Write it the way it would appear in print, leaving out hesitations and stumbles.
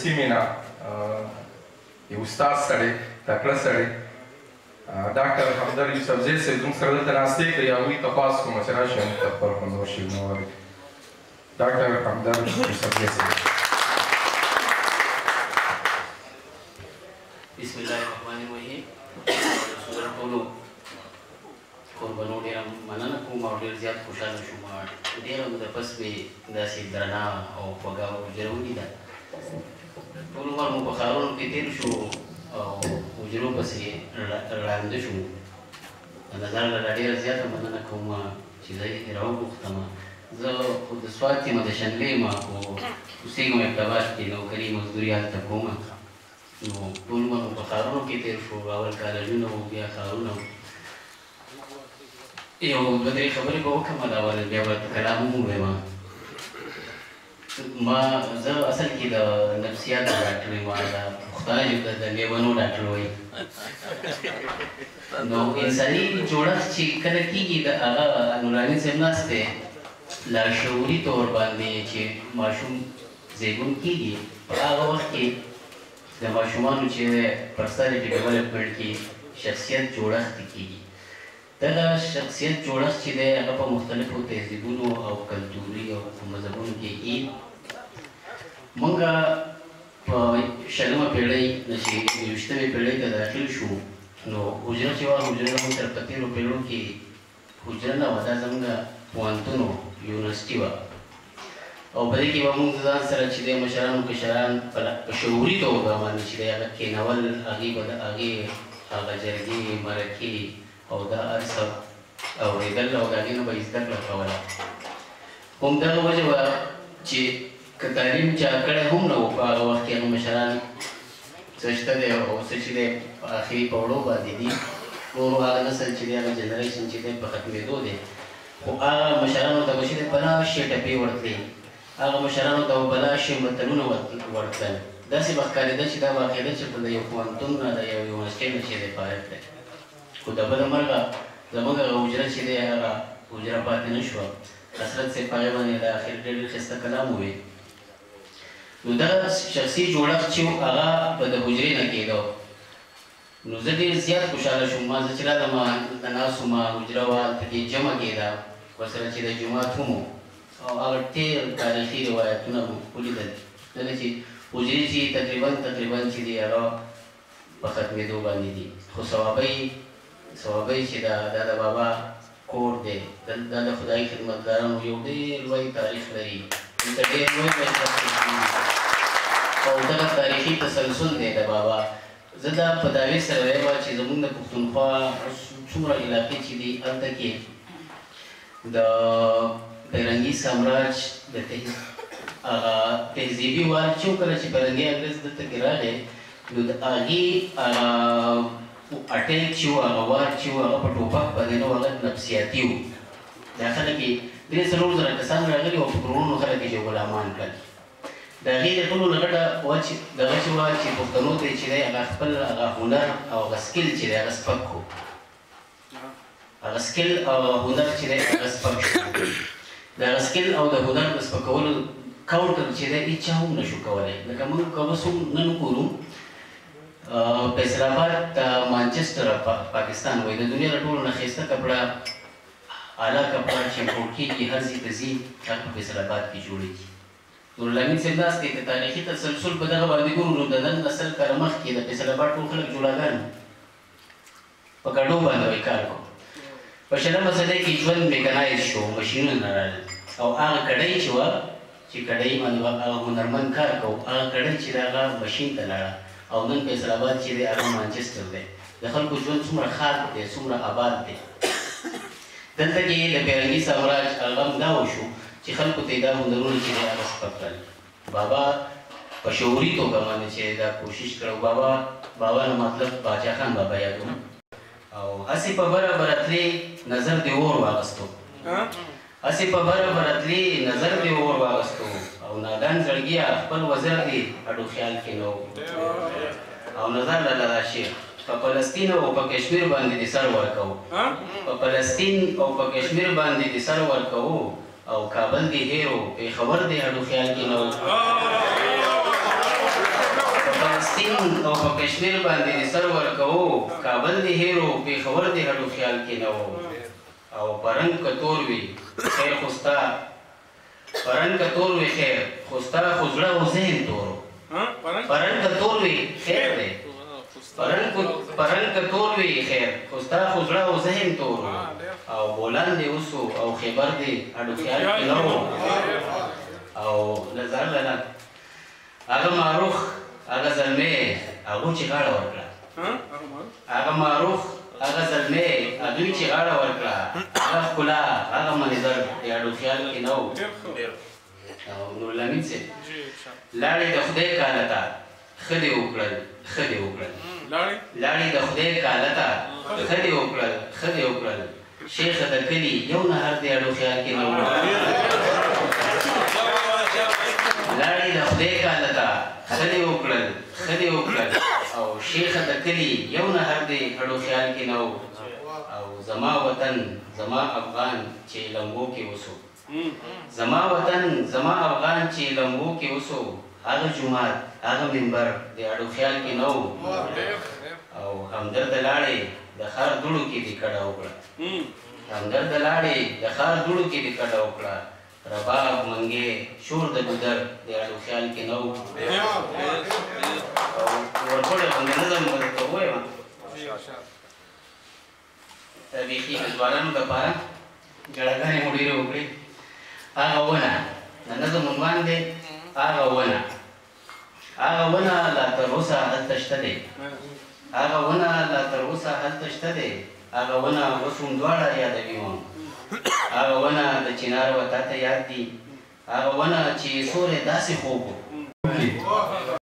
سیمې نه یو استاد سړی، تکړه سړی، ډاکټر همدرد یوسفزی صاحب زموږ سره دلته ناست دی، که هغوی ته خواست کوم چې راشي موږ ته خپل خوندور شعرونه واوري. ډاکټر همدرد یوسفزی صاحب. بسم الله الرحمن الرحیم. ټولو کوربنو ډېره مننه کوم او ډېر زیات خوشحاله شوم. ډېره موده پس مې داسې درنه او خوږه حجره ولیده. ټول عمر مو په ښارونو کې تېر شو او حجرو پسې ړانده شو. د نظر له ډېره زیاته مننه کوم چې زه یې راوغوښتم. زه خو د سوات یم، د شنلې یم، خو اوسېږم احمدآباد کې، نوکري مزدوري هلته کوم. نو ټول عمر مو په ښارونو کې تېر شو، اول کالجونه وو، بیا ښارونه وو. یو دوه درې خبرې به وکړم، دا اول بیا به کلام هم ووایم. ما زه اصل کې د نفسیاتو ډاکټر یم، د پښتانه ژبه د لیونو ډاکټر وایي. نو انساني جوړښت چې کله کېږي، د هغه نوراني صاحب ناست دی، لاشعوري طور باندې چې ماشوم زیږون کېږي، په هغه وخت کې د ماشومانو چې پرسنالټي ډیولپمنټ کې شخصیت جوړښت کېږي. دغه شخصیت جوړښت چې دی هغه په مختلفو تهذیبونو او کلتوري او مذهبونو کې ای. مونږ په شلمه پېړۍ نه چې یوویشتمې پېړۍ ته داخل شو، نو حجره چې وه، حجره زموږ سره په تېرو پېړو کې حجره نه وه، دا زموږ پوهنتون و، یونیورسټي وه. او په دې کې به موږ ځان سره چې دی مشران کشران په شعوري توګه باندې چې دی هغه کښېنول، هغې به د هغې هغه جرګې مرکې او دا هر څه اورېدل او د هغې نه به یې زده کړه کوله. همدغه وجه وه چې که تعلیم چا کړی هم نه و په هغه وخت کې، هغه مشران څه شته دی او څه چې دی په اخري پوړو باندې دي، نورو هغه نسل چې دی هغه جنریشن چې دی په ختمېدو دی، خو هغه مشرانو ته به چې دی بلا شی ټپې ورتلې، هغه مشرانو ته به بلا شی متلونه ورتلل. داسې به ښکارېده چې دا باقاعده چې د یو پوهنتون نه د یو یونیورسټۍ نه چې دی فارغ دی. خو د بده مرغه زموږ هغه حجره چې دی هغه حجره پاتې نه شوه. حسرت صاحب په هغې باندې د اخر ډېر ډېر ښایسته کلام وویل. نو دغه شخصي جوړښت چې و هغه به د حجرې نه کېده. نو زه ډېر زیات خوشحاله شوم. ما زه چې راغلم هلته ناست وم، حجره وه، هلته کې جمع کېده، ورسره چې د جومات هم و، او هغه ډېر تاریخي روایتونه مو ولیدل. ځکه چې حجرې چې تقریبا چې دي هغه په ختمېدو باندې دي، خو صوابۍ چې دا د بابا کور دی، دا د خدایي خدمتګارانو یو ډېر لوی تاریخ لري، دلته ډېر لوی لوی او دغه تاریخي تسلسل دی د بابا. زه دا په دعوې سره وایم چې زموږ د پښتونخوا څومره علاقې چې دي هلته کې د پیرنګي سامراج د هغه تهذیبي وار چې کله چې پیرنګي انګرېز دلته کې راغی، نو د هغې هغه اټیک چې و، هغه وار چې و، هغه په ټوپک باندې نه و، هغه نفسیاتي و. دا خلک یې 3-4 زره کسان راغلي او په کروړونو خلک یې چې غلامان کړل. د هغې د ټولو نه غټه وه چې دغه چې وه چې پښتنو ته یې چې دی هغه خپل هغه هنر او هغه سکیل چې دی هغه سپک کړو، هغه سکیل او هغه هنر چې دی هغه سپک شو. د هغه سکیل او د هنر د سپکولو کاونټر چې دی هېچا هم نه شو کولی. لکه موږ که اوس هم نن وګورو، فیصل آباد ته مانچسټر پاکستان وایي، د دنیا له ټولو نه ښایسته کپړه، اعلی کپړه چې امپورټ کېږي هر ځای ته ځي، هغه په فیصل آباد کې جوړېږي. نورالامین صاحب ناست دی، که تاریخي تسلسل په دغه باندې ګورو، نو د نن نه 100 کاله مخکې د فیصل آباد ټول خلک جوړاګان په کډو باندې وایي کار کوو. په شلمه صدۍ کې ژوند میکنایز شو، ماشینونه راغلل، او هغه کډۍ چې وه، چې کډۍ باندې هغه هنرمند کار کوو، هغه کډۍ چې د هغه ماشین ته لاړه، او نن فیصل آباد چې دی هغه مانچسټر دی. د خلکو ژوند څومره ښاد دی، څومره آباد دی. دلته کې د پیرنګي سامراج هغه هم دا وشو چې خلکو ته یې دا هنرونه چې دی هغه سپک کړل. بابا په شعوري توګه باندې چې دا کوشش کړو، بابا نه مطلب باچا خان بابا یادوم. او هسې په بره بره تلې نظر دې اور واغستو، هسې په بره بره تلې نظر دې اور واغستو، او نادان زړګیه خپل وزر دې اډو خیال کې نه و. او نظر لاله دا شعر په فلسطین او په کشمیر باندې دې سر ورکوو، په فلسطین او په کشمیر باندې دې سر ورکوو، او کابل دې هېرو، پېښور دې هډو خیال کې نه و. سیند او په کشمیر باندې دې سر ورکوو، کابل دې هېرو، پېښور دې هډو خیال کې نه وو. او په رنګ که تور وي خیر خو ستا، په رنګ که تور وي خیر خو ستا خو زړه او ذهن تور و. په رنګ که تور وي خیر دی، په رنګ که تور وي خیر خو ستا خو زړه او ذهن تور و. او بولان دې اوسو او خیبر دې هډو خیال کې نه وو. او نظر لالا هغه معروف هغه زلمی هغو چې غاړه ورکړه، هغه معروف هغه زلمی هغوی چې غاړه ورکړه، هغه ښکلا هغه منظر د هډو خیال کې نه و. او نورالامین صاحب لاړې د خدای کاله ته ښه دې وکړل، ښه دې وکړل، لاړې د خدای کاله ته ښه دې وکړل، ښه دې وکړل، شیخه د کلي یو نهر دې هډو خیال کې نه و. لاړې د خدای کاله ته ښه دې وکړل، ښه دې وکړل، او شیخه د کلي یو نهر دې هډو خیال کې نه و. او زما وطن زما افغان چې لمبو کې اوسو، زما وطن زما افغان چې لمبو کې اوسو، هغه جومات هغه منبر د هډو خیال کې نه و. او همدرد لاړې د ښار دوړو کې دې کډه وکړه، همدرد لاړې د ښار دوړو کې دې کډه وکړه، رباب منګې شور د ګودر د هډو خیال کې نه و. او ورپورې غوندې نظم به درته ووایم، بیخي د ځوانانو دپاره ژړاګانې مو ډېرې وکړې. هغه ونه د نظم عنوان دی، هغه ونه، هغه ونه لا تر اوسه هلته شته دی، هغه ونه لا تر اوسه هلته شته دی، هغه ونه اوس هم دواړه یادوي مونږ، هغه ونه د چنار وه تا ته یاد دي، هغه ونه چې سوری داسې خوږ و.